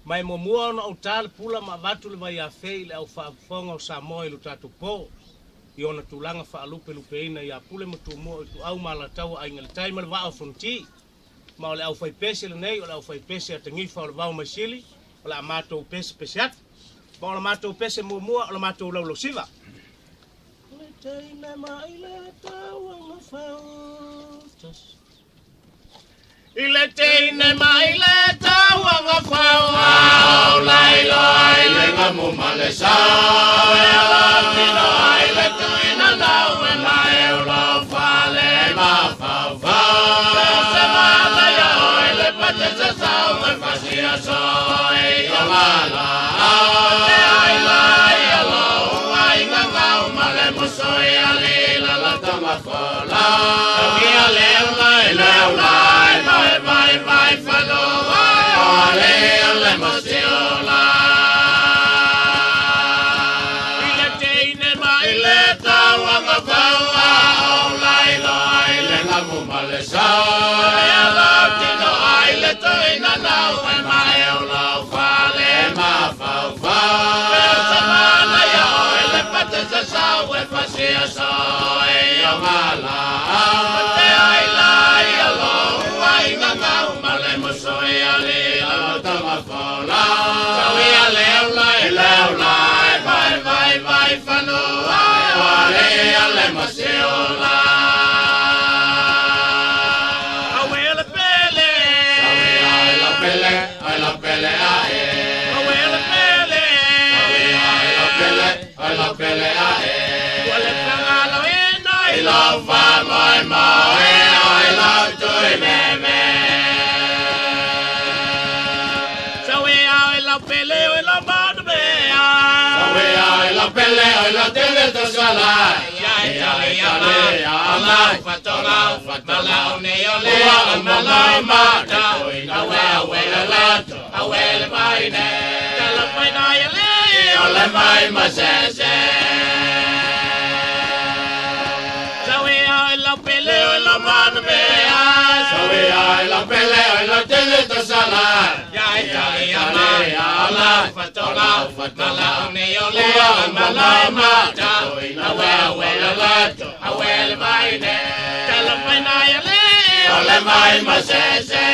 Ma e muamua ona ou ta le pula ma avatu le vaiafe i le au faafofoga o Samoa i lo tatou po, i ona tulaga faalupelupeina ia Pule ma Tumua o Ituau ma Alataua Aiga i le Tai ma le Vaa o Fonoti. Ma o le aufaipese lenei, o le aufaipese a Tagifa o le Vao Maisili, o le a matou pesepese atu. Ma o la matou pese muamua, o la matou laulausiva. Le teine mai le tauanga fau. I le teine mai le tauanga fau. Au lai loa i le gamu ma le sa. Awe tino ai le tuina nau e mai o lo fale ma fau fau. Se mala ia oi le pate sa sau e fasia soe i o ngala. Te ai la ia lo ai ngangau ma le muso ia lila la tanga fola. Ia leu lai leu lai mai vai vai whanoa. Ale le masiola. I le teine mai le tauanga faua o lai loa i le ngamu ma le sa. Ia lau tino ai le toina nau e mai o lau fale ma fau fau. Sa mana ia oi le pate sa sau e fasia soe i o ngala. Te ai lai ia lo ai ngangau ma le muso ia lila lo tanga fola. Sau ia leu lai leu lai vai vai vai whanua. Ale ale masiola. Awe le pele. Sawe ai la pele, ai la pele ae. Awe le pele. Sawe ai la pele, ai la pele ae. Ua le pangalo ina i lau fa moi moi ai lau tui me me. Sawe ai la pele o la manu mea. Sawe ai la pele ai la tele to sala. Ya ya ya ya la fatola fatola ne o le malai mata. Awe awe la awe le mai ne. Tala mai na ya le o le mai ma se se. Sawe ai la pele o la manu mea. Sawe ai la pele ai la tele to sala. Ya ya ya ya la fatola fatola ne o le malai mata. Awe awe la awe le mai ne. Tala mai na ya le o le mai ma se se.